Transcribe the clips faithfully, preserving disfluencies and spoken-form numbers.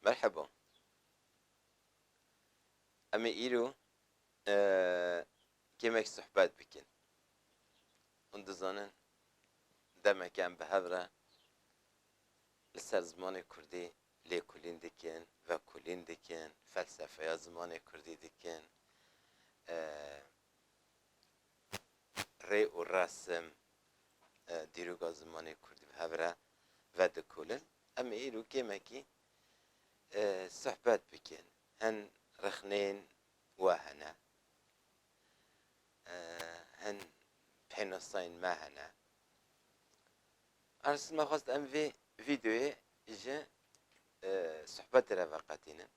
Merheba. Em ê îro, e, kêmek sohbet bikin. Hûn dizanin, demeke em bi hev re li ser zimanê kurdî lêkolîn dikin, vekolîn dikin, felsefeya zimanê kurdî dikin. E, rê û resim, e, dîroka zimanê kurdî bi hev re vedikolin. Em ê îro kêmekî, e, sohbet bikin. Hin rexneyên we hene. E, hin pênasayên me hene. Ersî me xwest em vê vîdeoyê ji, e, sohbetê re veqetînin.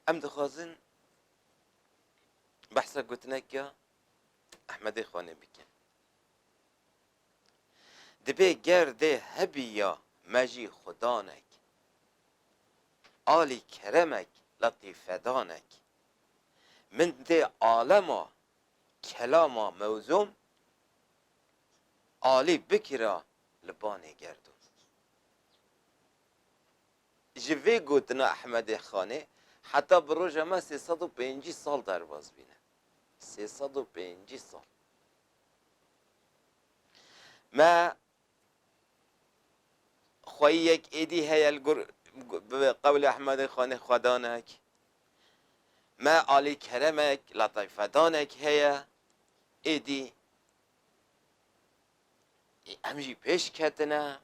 Em dixwazin behsa gotineke Ehmedê Xanê bikin. Dibê ger dê hebiya me jî xudanek, alî keremek, letîfedanek. Min dê alema kelama mewzûm alî bikira li banê gerdûn. Ji vê gotina Ehmedê Xanê heta bi roja me sê sed û pêncî sal derbas bîne. Sê sed û pêncî sal. Me xweyiyek êdî heye li gor, bi qewlê Ehmedê Xanê xwedanek. Me alî keremek, letîfedanek heye êdî. Ê, em jî pêş ketine.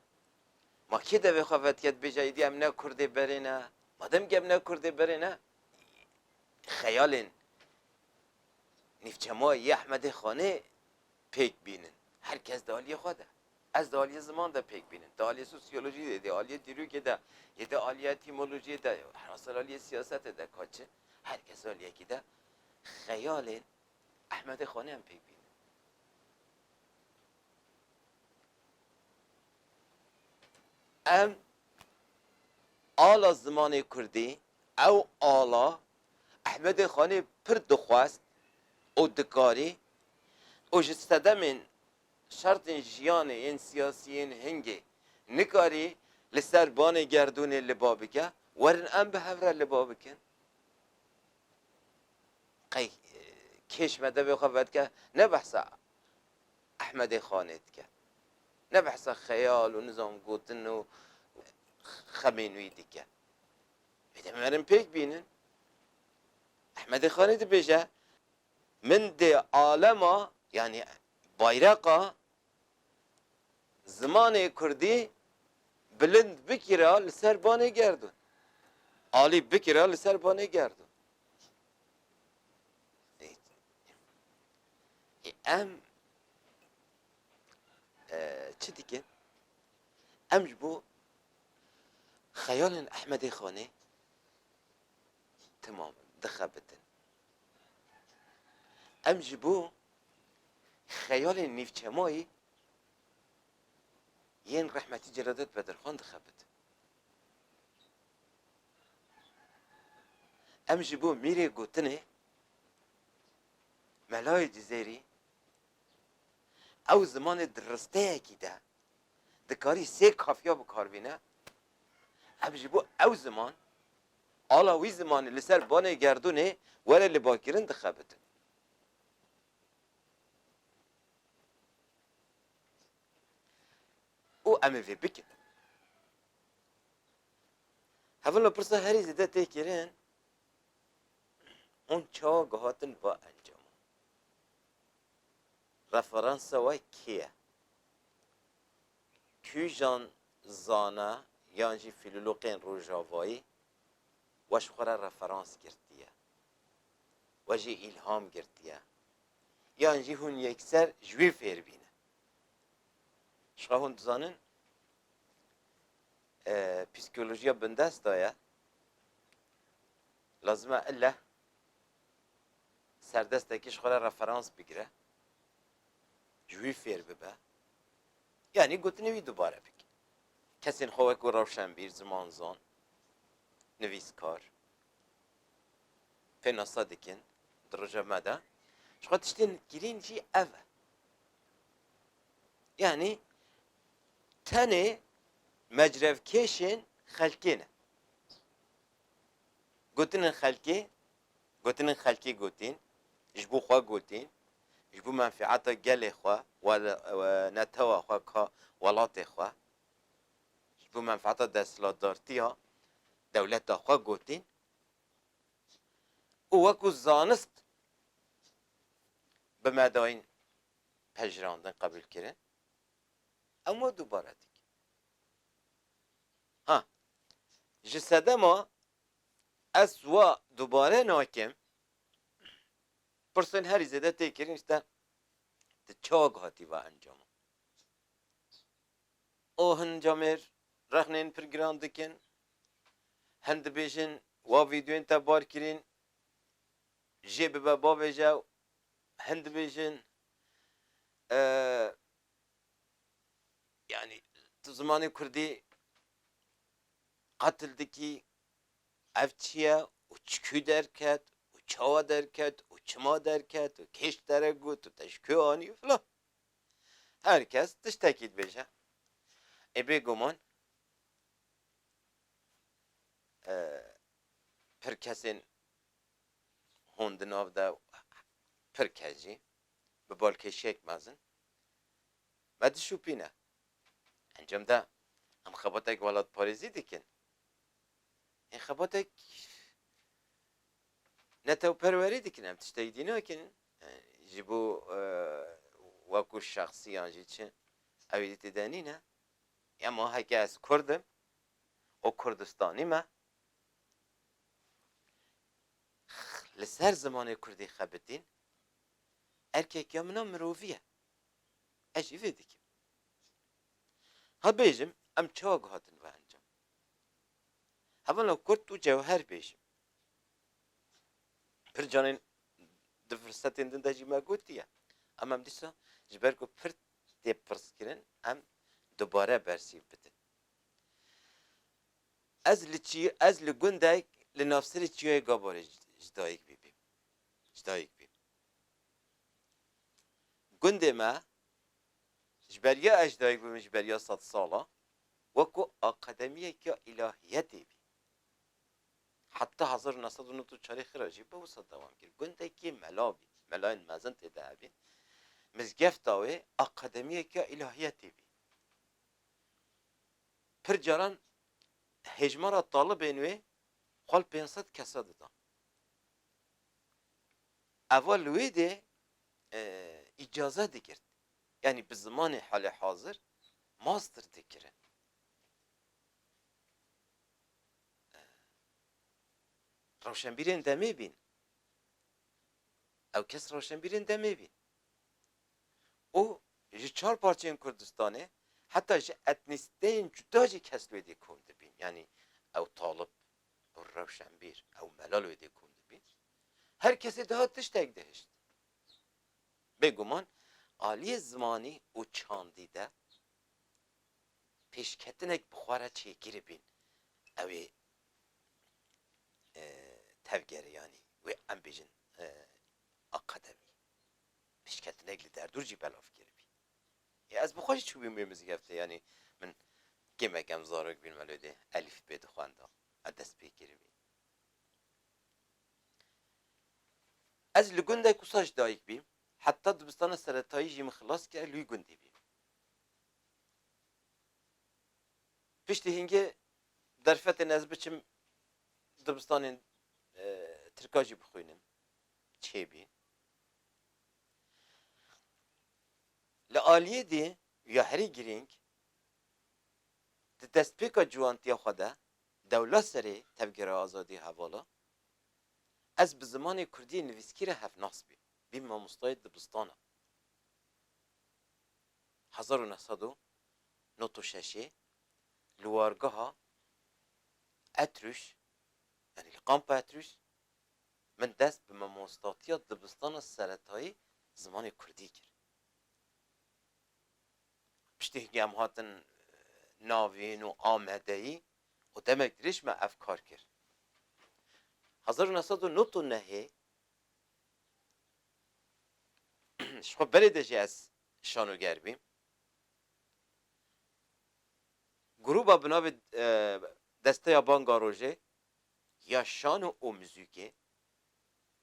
Ma kê devê xwe vedike dibêje, êdî em ne Kurdê berê ne? Madem ke em ne Kurdê berê ne, xeyalên nîvçemayî yê Ehmedê Xanê pêk bînin. Her kes di aliyê xwe de. Ez di aliyê ziman de pêk bînim. Di aliyê sosyolojiyê de, di aliyê dîrokê de, yê di aliyê etîmolojiyê de, herasel aliyê siyasetê de, ka çi? Her kes aliyekî de xeyalên Ehmedê Xanê em pêk bînin. Em ala zimanê kurdî, ew ala Ehmedê Xanê pir dixwest û dikarî û ji sedemên şertên jiyanê yên siyasî yên hingê nikarî li ser banê gerdûnê liba bike, werin em bi hev re liba bikin. Qey, e, kêş me devê xwe vedike, ne behsa Ehmedê Xanê dike. Ne behsa xeyal û nizam gotin û xemên wî dike. Bê de em werin pêk bînin. Ehmedê Xanê dibêje, min dê alema, yanî bayraqa zimanê kurdî bilind bikira li ser banê gerdûn. Alî bikira li ser banê gerdûn. Ê, em, e, çi dikin? Em ji bo xeyalên Ehmedê Xanê temam dixebitin. Em ji bo xeyalên nîvçemayî yên rehmetî Celadet Bedirxan dixebitin. Em ji bo mîrê gotinê Melayê Cizêrî ew zimanê di risteyekî de dikarî sê kafiya bi kar bîne, em ji bo ew ziman, ala wî zimanê li ser banê gerdûnê were libakirin dixebitin. Û em ê vê bikin. Hevilo pirsa herî zêde tê kirin, hûn çawa gihatin va encama? Referansa we kê ye? Kîjan zana yan jî fîlologên rojavayî we ji xwe re referans girtiye? We jê îlham girtiye? Yan jî hûn yekser ji wî fêr bîne? Ji xwe hûn dizanin, e, psîkolojiya bindest de ye. Lazim e ille serdestekî ji xwe re referans bigire, ji wî fêr bibe. Yanî gotinê wî dubare bike. Kesên xwe wekî rewşenbîr, zimanzan, nivîskar, pênasa dikin di roja me de. Ji xwe tiştên girîng jî ev e. Yanî tenê mecrevkêşên xelkê ne. Gotinên xelkê, gotinên xelkê gotin, ji bo xwe gotin, ji bo menfeeta gelê xwe, we-, we-, netewa xwe, ka welatê xwe, ji bo menfeeta desthilatdartiya dewleta xwe gotin û wekû zanist bi me dayîn pejirandin, qebûl kirin. Em we dubare dikin. Ha, ji sedema ez we dubare nakim, pirsên herî zêde tê kirin, işte, tu çawa gihatî ve encama? O hin camêr rexnên pir giran dikin. Hin dibêjin, wa vîdeoyên te bar kirîn, jê bibe bavêje, hin dibêjin, e, yani, tu zimanê kurdî qetil dikî, ev çi ye û çi ku derket û çawa derket û çima derket û kê ji te re got û te ji ku anî û filan. Her kes tiştekî dibêje. Ê bêguman, e, pir kesên hûn di nav de, pir kes jî bi balkêşiyek mezin me dişopîne. Encam de em xebatek welatparêzî dikin. Ê xebatek netewperwerî dikin, em tiştekî dî nakin. E, ji bo, e, wekû şexsî yan jî çi, ew ê dî tê de nîne. Ya ma heke ez Kurd im û Kurdistanî me, li ser zimanê Kurdî xebitîn, erkek ya min a mirovî ye. Ez jî vê dikim. Ha bêjim, em çawa guhatin ve encam? Hevala Kurd û cewher bêjim. Pir carên di firsetên din de jî me gotiye. Em, em dîsa ji ber ku pir tê pirs kirin, em dubare bersîv bidin. Ez li çi-, ez li gundek li navserê Çiyayê Gabarê ji, ji dayik bîbîm. Ji dayik bîm. Gundê me ji beriya ez ji dayik bûm, ji beriya sed sala, wekû akademiyeke îlahiyetê bî. Heta hezar û neh sed û nod û çarê xira jî bi wisa dewam kir. Gundekî mela bî, melayên mezin tê de hebîn. Mizgefta wê akademiyeke îlahiyetê bî. Pir caran hejmara talibên wê xwe li pênc sed kesa didan. Eva li wê de, e, îcaze digirt. Yanî bi zimanê halê hazir master dikirin. E, rewşenbîrên demê bîn. Ew kes rewşenbîrên demê bîn. Û ji çar parçeyên Kurdistanê, heta ji etnîsteyên cuda jî kes li wê dê kom dibîn. Yanî ew talib, ew rewşenbîr, ew mela li wê dê kom dibîn. Her kesê dihat tiştek dihişt. Bêguman, aliyê zimanî û çandî de pêşketinek bi xwe re çêkiribîn. Ew ê, e, tevgere, yanî wê em bêjin, e, akademî. Pêşketinek li derdor jî belav kiribî. Ê, ez bi xwe jî çûbîm wê mizgeftê, yanî min kêmek em zarok bîn, me li wê dê elîfbê dixwenda. Ez dest pê kiribî. Ez li gundek wisa ji dayik bîm. Heta dibistana seretayî jî min xilas kir, li wî gundî bîm. Piştî hingê derfetên ez biçim dibistanên, e, tirka jî bixwînim. Çêbîn. Li aliyê dî ya herî girîng, di destpêka ciwantiya xwe de, dewla serê Tevgera Azadî hevala, ez bi zimanê kurdî nivîskî re hevnas bîm. Bîm mamostayê dibistana. Hezar û neh sed û nod û şeşê li wargeha Etrûş, yanî li kampa Etrûş, min dest bi mamostatiya dibistana seretayî zimanê kurdî kir. Piştî hingê em hatin, e, Navîn û Amedeyî û demek dirêj me ev kar kir. Hezar û neh sed û nod û nehê ji xwe berê de jî ez şanoger bîm. Grûba bi navê, e, Desteya Banga Rojê ya şano û muzîkê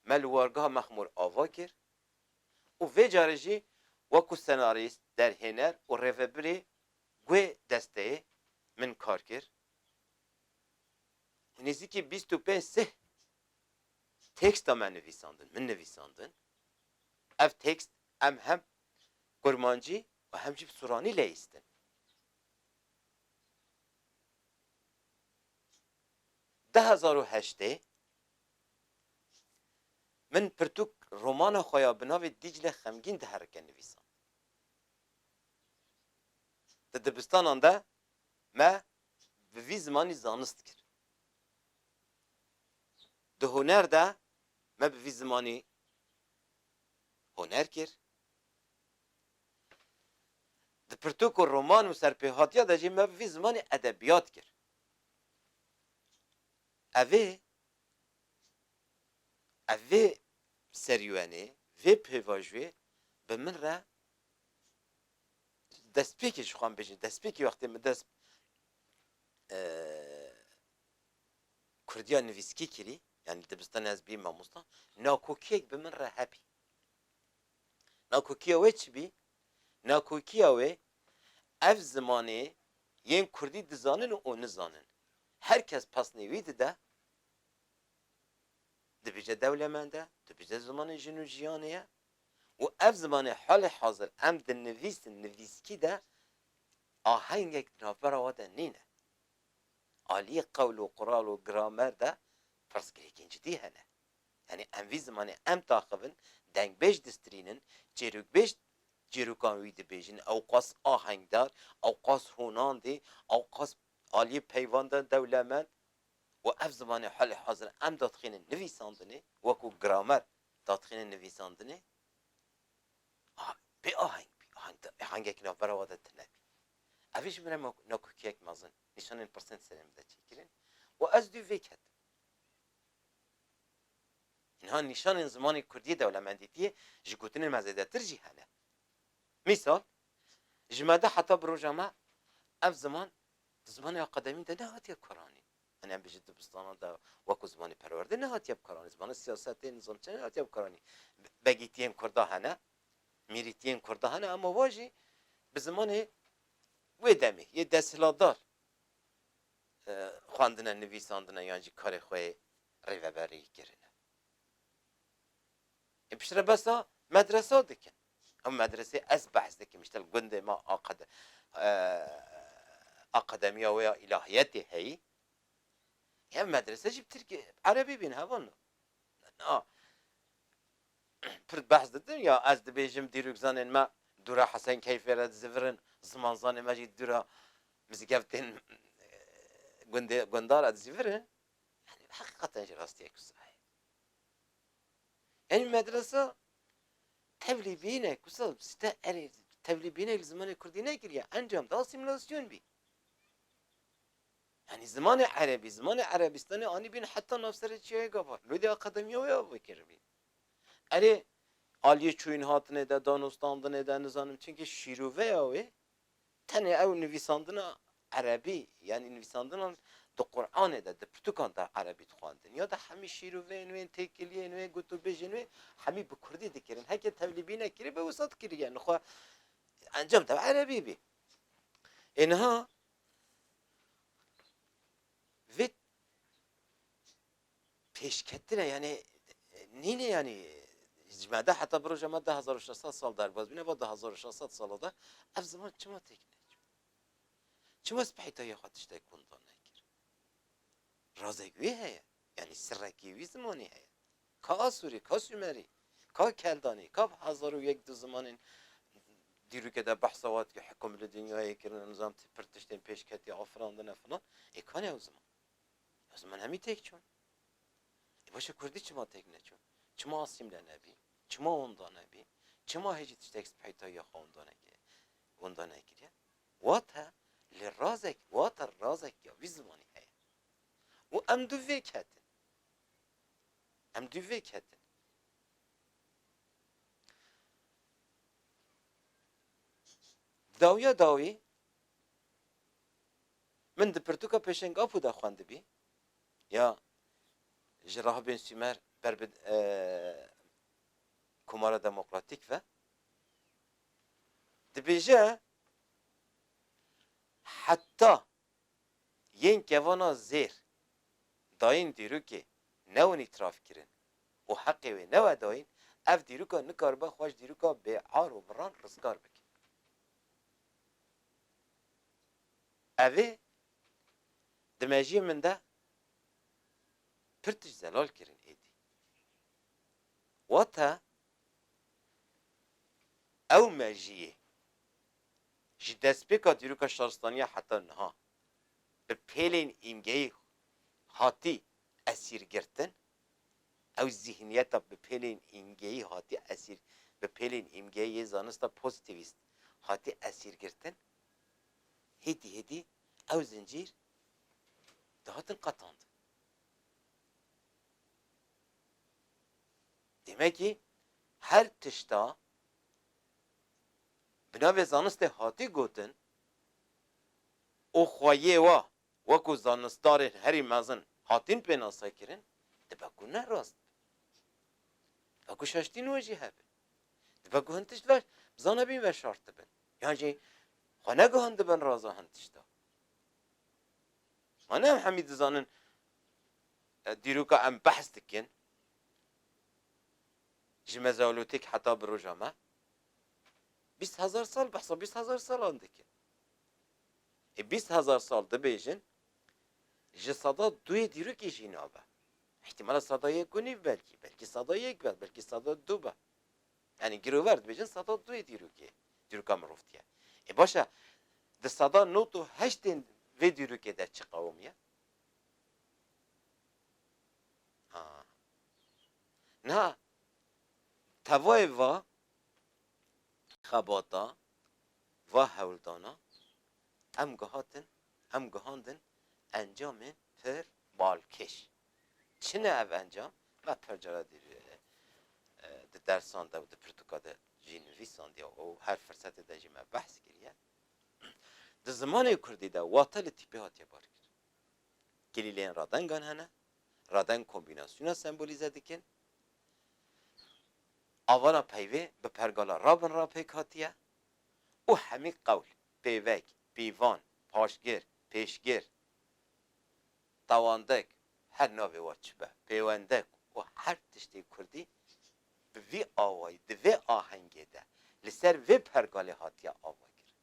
me li wargeha Mexmûr ava kir û vê carê jî wekû senarîst, derhêner û rêvebirê wê desteyê min kar kir. Nêzîkî bîst û pênc sih teksta me nivîsandin, min nivîsandin. Ev tekst em hem kurmancî û hem jî bi sûranî leyîstin. Du hezar û heştê min pirtûk romana xwe ya bi navê Dîcle Xemgîn diherike nivîsand. Di dibistanan de me bi vî zimanî zanist kir. Di huner de me bi vî zimanî huner kir. Di pirtûk û roman û serpêhatiya de jî me bi vî zimanî edebiyat kir. Evê, evê serîwenê, vê pêvajoyê bi min re destpêkê, ji xwe em bêjin, destpêkê wextê min dest, e, kurdiya nivîskî kirî, yanî dibistanê ez bî mamosta, nakokiyek bi min re hebî. Nakokiya wê çi bî? Nakokiya wê ev zimanê yên kurdî dizanin û nizanin. Her kes pesnê wî dide, dibêje dewlemend e, dibêje zimanê jin û jiyanê ye. Û ev zimanê halê hazir em dinivîsin, nivîskî de ahengek di navbera we de nîne. Aliyê qewl û qural û gramer de pirsgirêkên cidî hene. Yanî em vî zimanê em taxivin, dengbêj distirînin, çêrokbêj çêrokan wî dibêjin, ewqas ahengdar, ewqas honandê, ewqas aliyê peyvandan dewlemend û ev zimanê halê hazir em dadixînin nivîsandinê, wekû gramer dadixînin nivîsandinê, Ah, bê aheng bî. Aheng de, ahengekî navbera we de tune bî. Ev jî min re nakokiyek mezin. Nîşanên pirsên serê min de çêkirin. Û ez dû vê ketim. Niha nîşanên zimanê kurdî dewlemendîtiyê ji gotinên me zêdetir jî hene. Mîsal, ji me de heta bi roja me ev ziman di zimanê akademî de nehatiye karanîn. Hani em bêjin dibistana de wekû zimanê perwerdê nehatiye bikaranî, zimanê siyasetê, nizamçî nehatiye bikaranî. Be-, begîtiyên Kurda hene, mîrîtiyên Kurda hene, ama wa jî bi zimanê wê demê, yê desthilatdar, e, xwendine, nivîsandine yan jî karê xwe yê rêveberî kirine. Ê piştre behsa medresa dikin. Ew medresê ez behs dikim, işte li gundê me akade-, e, akademiya wê ya îlahiyetê heyî. Ev medrese jî bi tirkî, erebî bîn, hevalno. Na, pir behs didin ya, ez dibêjim dîrokzanên me dûra Hesen Keyfê re dizivirin, zimanzanê me jî dûra mizgeftên, e, gundê, gundar re dizivirin. Yani, heqîqeten jî rastiyek wisa heye. Yani, medresa tevlî bîne, wisa site erê, tevlî bîne li zimanê kurdî nekiriye. Encam da asîmîlasyon bî. Yani, zimanê erebî, zimanê Erebistanê anî bîn heta navserê çiyayê Gavar. Lodê akademiya wê ava kiribî. Erê, aliyê çûyîn hatinê de, danûstandinê de, nizanim, çimkî şîroveya wê tenê ew nivîsandina erebî, yanî nivîsandinan di Qur'anê de, di pirtûkan de erebî dixwendin. Ya da hemî şîroveyên wê, têkiliyên wê, gotûbêjên wê, hemî bi kurdî dikirin. Heke tevlî bîne kirî be, wisa dikiriye. Nixwe encam de erebî bî. Ê niha vê pêşketine, yani, nîne, yani, ji me de heta bi roja me du hezar û şeş sed sal derbas bîne, va du hezar û şeş sed sala de ev ziman çima têk neçû? Çima spehîtayê xwe tiştek winda nekir? Razek wî heye, yani, sirrekî wî zimanî heye. Ka Asûrî, ka Sûmerî, ka Keldanî, ka hezar û yek du zimanên dîrokê de behsa wa dike, hikum li dinyayê kirin, nizam pir tiştên pêşketî afirandine filan. Ê, kanê ew ziman? Ew ziman hemî têk çûn. Ê, baş e, kurdî çima têk neçûn? Çima asîmle nebî? Çima winda nebî? Çima hêjî tiştek spehîtayiya xwe winda nekiriye? Winda nekiriye? Wate li razek, wate razek ya vî zimanî heye. Û em dû vê ketin. Em dû vê ketin. Dawiya dawî min di pirtûka Pêşeng Apo de xwendibî, ya ji rahibên Sûmer ber bi, e, Komara Demokratîk ve. Dibêje, heta yên kevana zêr dayîn dîrokê newin îtiraf kirin û heqê wê newe dayîn, ev dîroka nikaribe xwe ji dîroka bêar û miran rizgar bike. Ev ê di mejiyê min de pir tişt zelal kirin êdî. Wate ew mejiyê ji destpêka dîroka şaristaniya heta niha bi pêlên îmgeyî hatî esîrgirtin, ew zîhniyeta bi pêlên îmgeyî hatî esîr, bi pêlên îmgeyî yê zanista pozîtîvîst hatî esîrgirtin, hêdî hêdî ew zincîr dihatin qetandin. Demekî her tişta bi navê zanistê hatî gotin û xweyê wa wekû zanistarên herî mezin hatîn pênasekirin, dibe ku ne rast be. Dibe ku şaştî nû jî hebe. Dibe ku hin tişt ve zanebîn veşartibin. Yan jî xwe negihandibin raza hin tişta. Ma ne em hemî dizanin, e, dîroka em behs dikin, ji mezolîtîk heta bi roja me, bîst hezar sal, behsa bîst hezar salan dikin. Ê bîst hezar sal dibêjin, ji seda duyê dîrokê jî nabe. Îhtimala seda yek û nîv belkî, belkî seda yek be, belkî seda du be. Yanî girover dibêjin seda duyê dîrokê, dîroka mirovtiye. Ê baş e, di seda nod û heştên vê dîrokê de çi qewimiye? Ha. Niha tevayê va xebata, va hewldana, em gihatin, em gihandin encamên pir balkêş. Çi ne ev encam? Me pir cara dî, e, e, di dersan de û di pirtûka de jî nivîsandiye û her firsetê de jî me behs kiriye. Di zimanê kurdî de wate li tîpê hatiye barkirin. Kilîleyên radengan hene, radeng kombînasyona sembolîze dikin. Avana peyvê bi pergala rabin ra pêk hatiye û hemî qewl, pêvek, pîvan, paşgir, pêşgir, tewandek, her navê wa çi be, pêwendek û her tiştê kurdî bi vî awayî, di vê ahengê de, li ser vê pergalê hatiye avakirin.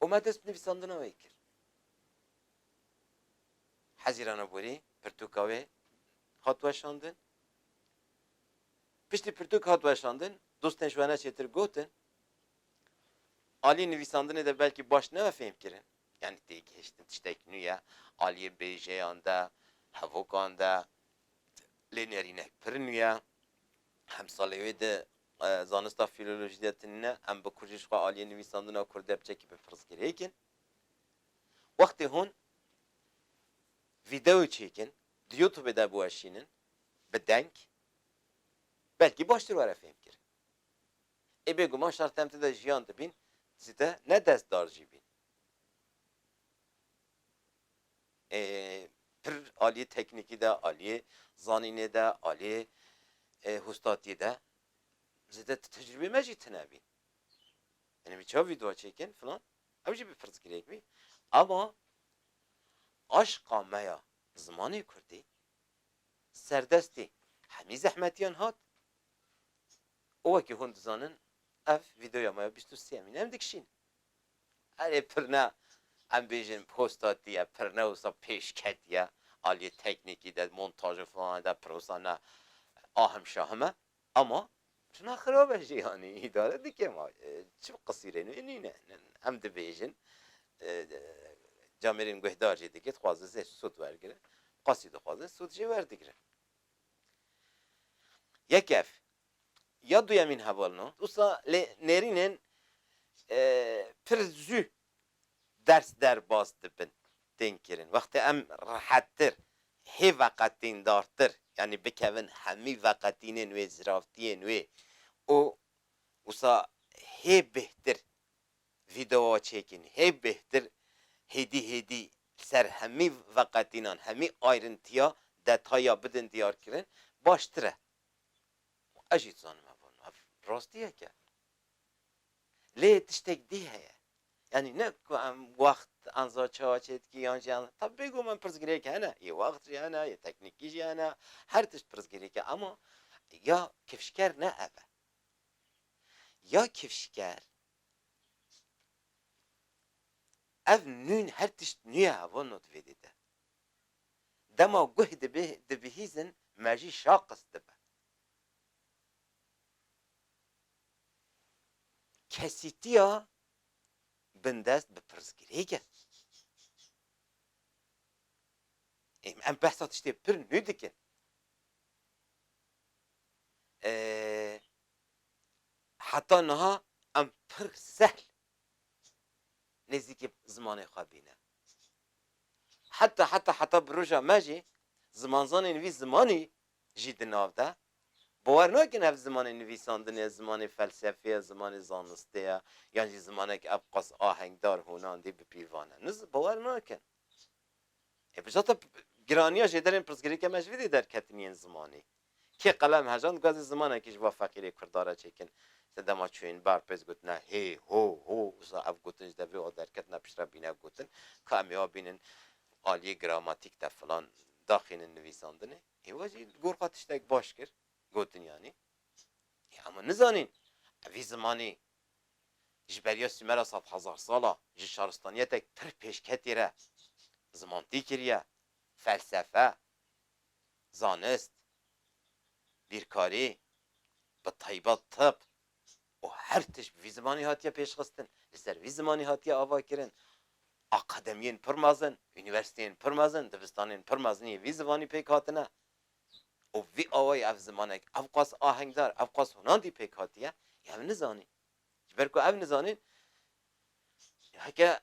Û me dest bi nivîsandina wê kir. Hezîrana borî pirtûka wê hat weşandin. Piştî pirtûk hat weşandin, dostên ji we ne çêtir gotin, alî nivîsandinê de belkî baş ne fêm kirin. Yanî têgihiştin tiştek nû ye, aliyê bêjeyan de, hevokan de, lê nerînek pir nû ye. Hemsalê wê di, e, zanista fîlolojî de tune, em bi kurdî ji xwe aliyê nivîsandina kurdî de piçekî bi pirsgirêk in. Wextê hûn vîdeo çêkin, di YouTube de biweşînin, bi deng, belkî baştir were fêmkirin. Ê bêguman şert em tê de jiyan dibîn, zêde ne destdar jî bîn. Ê, pir aliyê teknîkî de, aliyê zanînê de, aliyê, ê, hostatiyê de zêde ti tecrûbê me jî tune bîn. Yanî, vî çav vîdeo çêkin filan, ew jî bi pirsgirêk bî. Ama aşqa me ya zimanê kurdî serdestî hemî zehmetiyan hat û wekî hûn dizanin, ev vîdeoya me ya bîst û sêyemîn em dikişînin. Erê, pir ne, em bêjin, postatiye, pir ne wisa pêşketiye, aliyê teknîkî de, montaj û filan de, pir wisa ne ahim şahim e. Ama tuna xirab e jî, yanî îdare dike ma, e, çi qisîrên wê nîne. Em dibêjin, e, camêrên guhdar jî dike, dixwaze zê sûd wergire. Qasî dixwaze sûd jê werdigire. Yek ev. Ya duyemîn hevalno. Wisa lê nêrînên, e, pir zû ders derbas dibin, tên kirin. Wextê em rehettir, hê veqetîndartir, yanî bikevin hemî veqetînên wê, ziraftiyên wê û wisa hê bêhtir vîdeo çêkin, hê bêhtir hêdî hêdî ser hemî veqetînan, hemî ayrıntiya, detaya bidin diyarkirin, baştir e. Ez jî dizanim ev, ev rastiyek e. Lê tiştek dî heye. Yanî ne ku em wext enza çawa çêdikî yan jî en-, tabi bêguman pirsgirêk hene, yê wext jî hene, yê teknîkî jî hene, her tişt pirsgirêk e, ama ya kifşker ne ev e. Ya kifşker, ev nûn her tişt nû ye, hevalno, di vê dê de. Dema guh dibi-, dibihîzin, mejî şaqis dibe. Kesîtiya bindest bi pirsgirêk e. Em, em behsa tiştê pir nû dikin. Ee, heta niha em pir sehl nêzîkî zimanê xwe bîne. Heta, heta, heta bi roja me jî zimanzanên vî zimanî jî di nav de. Bawer nakin ev zimanê nivîsandinê, zimanê felsefê ye, zimanê zanistê ye, yan jî zimanek ev qas ahengdar, honandî bi pîvan e. Niz-, bawer nakin. E, bi jata p-, giraniya jêderên pirsgirêkê me ji vê dê derketin yên zimanî. Kê qelem hejand, gazê zimanekî ji va feqîrê kurda re çêkin. Te dema çûyîn ber pêz gotine hê, ho, ho, wisa ev gotin ji devê wa derketine piştre bîne gotin. Ka em ê wa bînin aliyê gramatîk de filan daxînin nivîsandinê. Hê we jî li gor xwe tiştek baş kir, gotin yanî. Ya, em nizanîn. Evî zimanî ji beriya Sumera sed hezar sala ji şaristaniyetek pir pêşketî re zimantî kiriye, felsefe, zanist, bîrkarî, bi taybet tib û her tişt bi vî zimanî hatiye pêşxistin, li ser vî zimanî hatiye avakirin. Akademiyên pir mezin, unîversîteyên pir mezin, dibistanên pir mezin yê vî zimanî pêk hatine. Û vî awayî ev zimanek ev qas ahengdar, ev qas honandî pêk hatiye, ya em nizanîn. Ji ber ku ev nizanîn, heke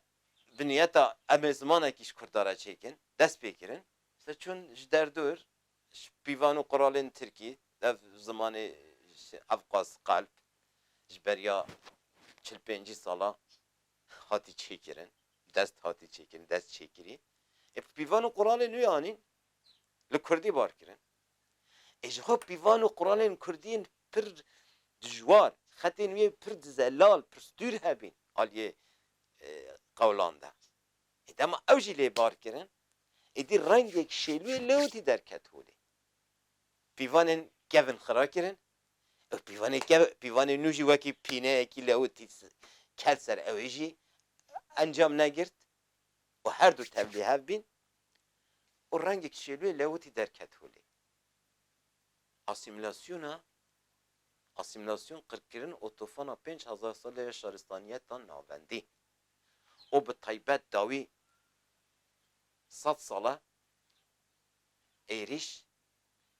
bi niyeta em ê zimanekî ji kurda re çêkin, dest pê kirin, se çûn ji derdor, ji pîvan û quralên tirkî, ev zimanê, ev qas qelb, ji beriya çil pêncî sala hatî çêkirin, dest hatî çêkirin, dest çêkirî. Ê pîvan û quralên wî anîn, li kurdî bar kirin. Ê ji xwe pîvan û quralên kurdî yên pir dijwar, xetên wî pir zelal, pir stûr hebîn aliyê, e, qewlan de. Ê dema ew jî lê bar kirin, êdî rengek şêlûyê lewitî derket holê. Pîvanên kevin xira kirin. Û pîvanê kev-, pîvanê nû jî wekî pîneyekî lewitî s-, ket ser ewê jî encam negirt û her du tevlî hev bîn û rengek şêlûyê lewitî derket holê. Asîmîlasyona, asîmîlasyon, qirkirin û tofana pênc hezar salê ya şaristaniyetan navendî û bi taybet dawî sed sala êrîş,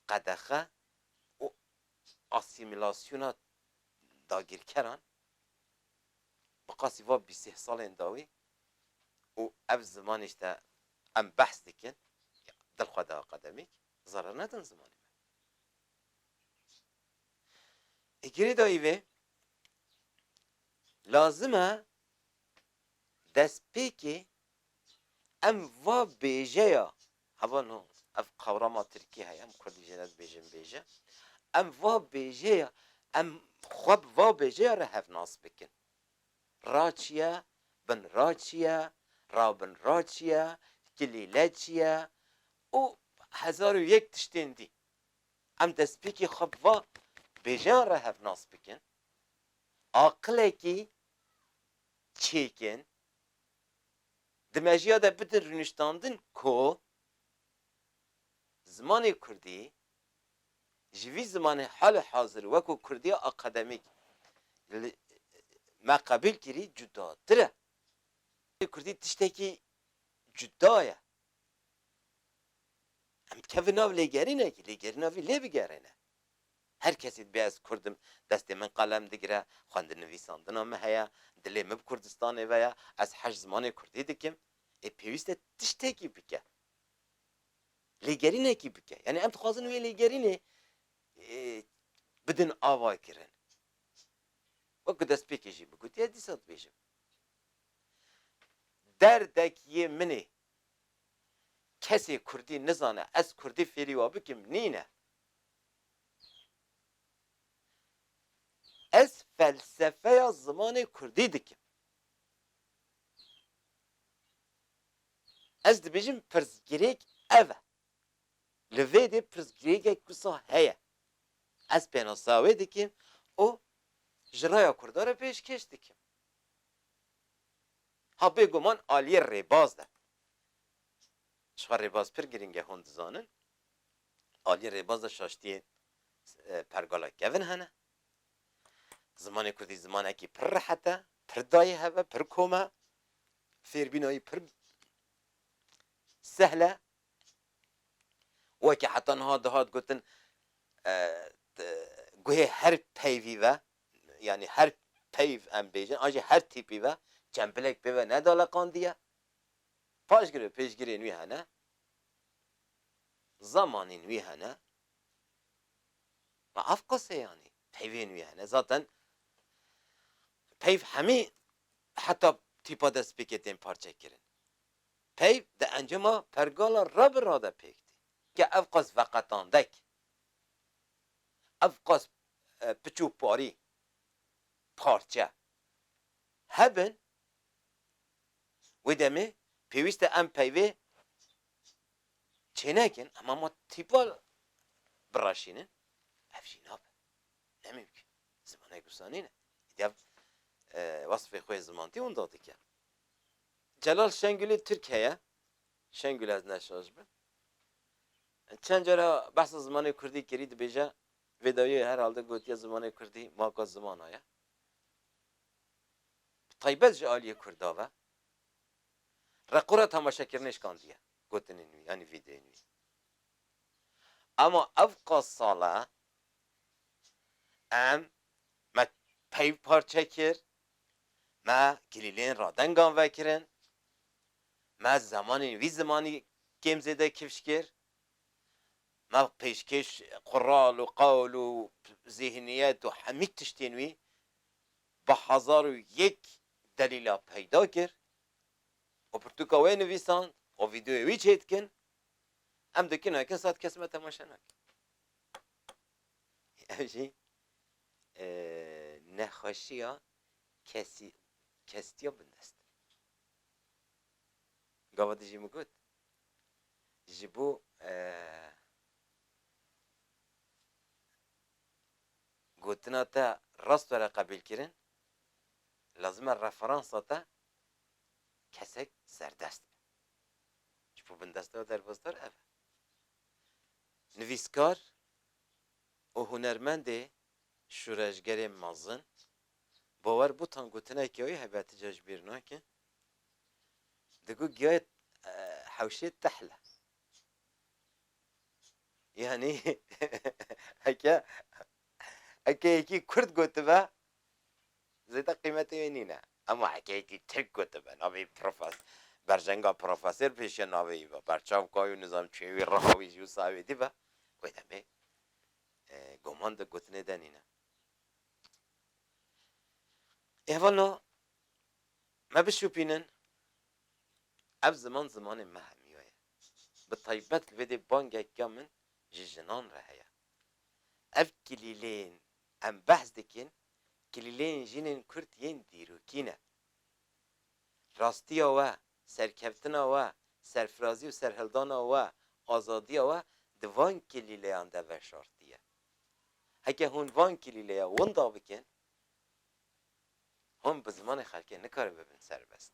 qedexe û asîmîlasyona dagirkeran bi qasî va bîst salên dawî û ev zimanê işte em behs dikin, dil xwe de akademîk, zarar nedin zimanê me. Ê girêdayî vê lazim e destpêkê em va bêjeya, hevalno, ev qewrama tirkî heye, em kurdî jê re dibêjin bêje. Em va bêjeya, em xwe bi va bêjeya re hevnas bikin. Ra çi ye, bin ra çi ye, rabin ra çi ye, kilîle çi ye û hezar û yek tiştên dî. Em destpêkê xwe bi va bêjeyan re hevnas bikin. Aqilekî çêkin, di mejiya de bidin rûniştandin ku zimanê kurdî ji vî zimanê halê hazir wekû kurdiya akademîk li me qebûl kirî cudatir e. Kurdî tiştekî cuda ye. Em dikevin nav lêgerînekê, lêgerîna vî lê bigerîne. Her kesî dibê ez kurd im, destê min qelem digire, xwendin nivîsandina min heye, dilê min bi Kurdistanê ve ye, ez hej zimanê kurdî dikim, ê pêwîst e tiştekî bike. Lêgerînekî bike. Yanî em dixwazin wê lêgerînê, ê, bidin avakirin. Wek ku destpêkê jî min gotiye, dîsa dibêjim. Derdek yê min ê. kesê kurdî nizane, ez kurdî fêrî wa bikim, nîne. Ez felsefeya zimanê kurdî dikim. Ez dibêjim pirsgirêk ev e. Li vê de pirsgirêkek wisa heye. Ez pênasa wê dikim û ji raya Kurda re pêşkêş dikim. Ha, bêguman aliyê rêbaz de. Ji xwe rêbaz pir girîng e, hûn dizanin. Aliyê rêbaz de şaştiyê, e, pergala kevin hene. Zimanê kurdî zimanekî pir rehet e, pir dayê hev e, pir kom e. Fêrbîna wî pir sehl e. Weke heta niha dihat gotin, e, t-, guhê her peyvî ve, yanî her peyv em bêjin, an jî her tîpî ve çembilek pê ve nedaleqandiye. Paşgirê pêşgirên wî hene, zemanên wî hene. Ma ev qas e yanî. Peyvên wî hene. Zaten peyv hemî heta tîpa destpêkê tên parçekirin. Peyv di encama pergala re bi ra de pêk tê. Ke ev qas veqetandek, ev qas, e, piç û parî parçe hebin, wê demê pêwîst e em peyvê çênekin, ema ma tîpa bireşînin, ev jî nabe. Ne mimkun. Zimanek wisa nîne. Îdî ev, e, wesfê xwe yê zimantî winda dike. Celal Şengulê Tirk heye. Şengul ez ne şaş bim. Çend cara behsa zimanê kurdî kirî dibêje, vê dawiyê herhalde gotiye zimanê kurdî maka zimana ye. Bi taybet ji aliyê kurda ve. Reqûra temaşekirinê şikandiye gotinên wî, yanî vîdeoyên wî. Ema ev qas sal e em, me peyv parçe kir, me kilîlên radengan vekirin, me zemanên vî zimanî kêm zêde kifş kir, me pêşkêş qural û qewl û zîhniyet û hemî tiştên wî bi hezar û yek delîla peyda kir û pirtûka wê nivîsand û vîdeoyê wî çêdikin, em dikin, hekin sat kes me temaşe nakin. Ev jî, e, nexweşiya kesî-, kestiya bindest. Gava dijî min got, ji bo, e, gotina te rast were qebîlkirin, lazim e referansa te kesek serdest be. Ji bo bindesta derbasdar ev e. Nivîskar û hunermendê şûreşgerê mezin, Bawer Botan gotineke wî hebe, ti ca ji bîr nake. Digot, giyayê, e, hewşê tehl e. Yanî, heke, heke yekî Kurd gotibe, zêde qîmetê wê nîne. Ema heke yekî Tirk gotibe, navê profes-, berjenga profesor pêşiya navê wî be, berçavka wî û nizam çûyê wî, reha wî jî wisa wê dî be, wê demê, e, goman di gotinê de nîne. Êvana me bişopînin, ev ziman zimanê me hemiya ye. Bi taybet li vê dê bangeke min ji jinan re heye. Ev kilîleyên em behs dikin, kilîleyên jinên Kurd yên dîrokî ne. Rastiya we, serkeftina we, serfirazî û serhildana we, azadiya we di van kilîleyan de veşartiye. Heke hûn van kilîleya winda bikin, hûn bi zimanê xelkê nikarin bibin serbest.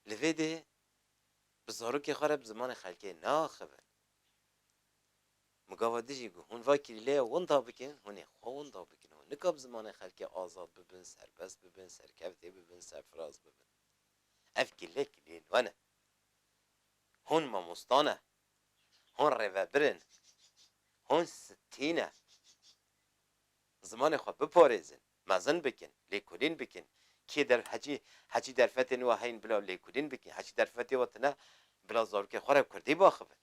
Li vê dê bi zarokê xwe re bi zimanê xelkê naxivin. Min gava dijî got, hûn va kilîleya winda bikin, hûn ê xwe winda bikin. Hûn nika bi zimanê xelkê azad bibin, serbest bibin, serkevtê bibin, serfiraz bibin. Ev kîle kîlên we ne. Hûn mamosta ne. Hûn rêvebir in. Hûn stî ne. Zimanê xwe biparêzin, mezin bikin, lêkolîn bikin. Kê der-, heçî, heçî derfetên we heyn bila lêkolîn bikin. Heçî derfetê we tune bila zarokê xwe re kurdî baxivin.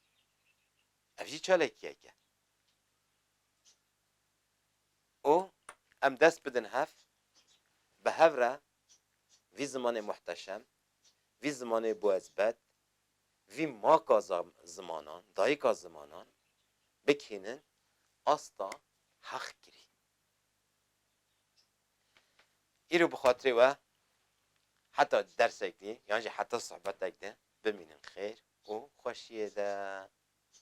Ev jî çalakiyek e. Û em dest bidin hev, bi hev re vî zimanê muhteşem, vî zimanê bo ezbet, vî maka za- zimanan, dayika zimanan bikînin asta heqkirî. Îro bi xatirê we heta dersek dî, yan jî heta sohbetek de bimînin xêr û xweşiyê de.